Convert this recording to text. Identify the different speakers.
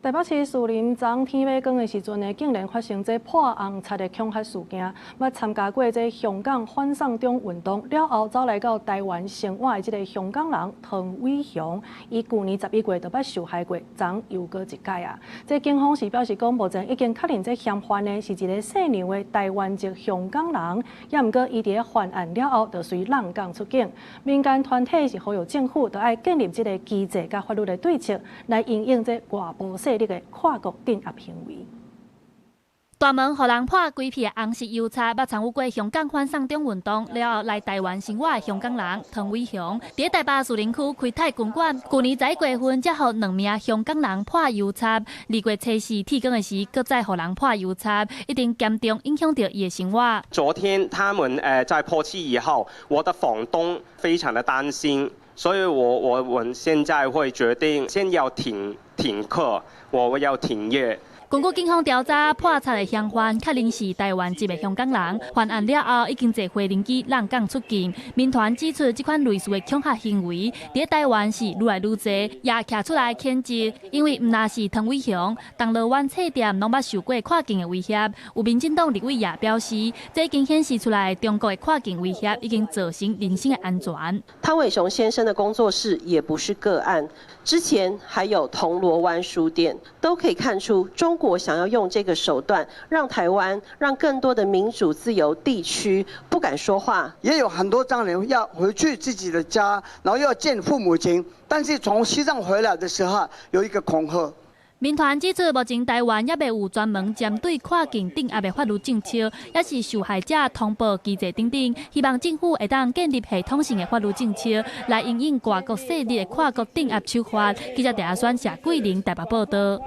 Speaker 1: 台北市士林昨天欲光的時陣呢，竟然發生這潑紅漆的恐嚇事件。捌參加過這香港反送中運動了後，走來到台灣生活的這个香港人湯偉雄，伊舊年11月就捌受害過，昨又閣一擺啊！這警方是表示講，目前已經確認這嫌犯呢是一个姓梁的台灣籍香港人，也毋過伊佇咧犯案了後就隨閬港出境。民間團體是呼籲政府著愛建立這个機制佮法律的對策，來因應這外部勢力的跨國鎮壓行為。
Speaker 2: 大門予人潑規片紅色油漆，捌參與過香港反送中運動了後來台灣生活的香港人湯偉雄，佇台北士林區開泰拳館，舊年11月份才予兩名香港人潑油漆。2月初四天光的時，閣再予人潑油漆，一定嚴重影響著伊的生活。
Speaker 3: 昨天他們在潑漆以後，我的房東非常的擔心，所以我們現在會決定先要停課，我要停業。
Speaker 2: 根據警方調查，潑漆的嫌犯確認是台灣籍的香港人，犯案了後已經坐飛行機閬港出境。民團指出，這款類似的恐嚇行為佇台灣是愈來愈濟，也徛出來譴責，因為毋但是湯偉雄，銅鑼灣冊店攏捌受過跨境的威脅。有民進黨立委也表示，這已經顯示出來中國的跨境威脅已經造成人身的安全。
Speaker 4: 湯偉雄先生的工作室也不是個案，之前還有銅鑼灣書店，都可以看出中國想要用這個手段，讓台灣、讓更多的民主自由地區不敢說話。
Speaker 5: 也有很多藏人要回去自己的家，然後要見父母親，但是從西藏回來的時候，有一個恐嚇。
Speaker 2: 民團指出，目前台灣猶未有專門針對跨境鎮壓的法律政策，抑是受害者通報機制等等，希望政府會當建立系統性的法律政策，來因應外國勢力的跨國鎮壓手法。記者鄭阿選、謝桂玲台北報道。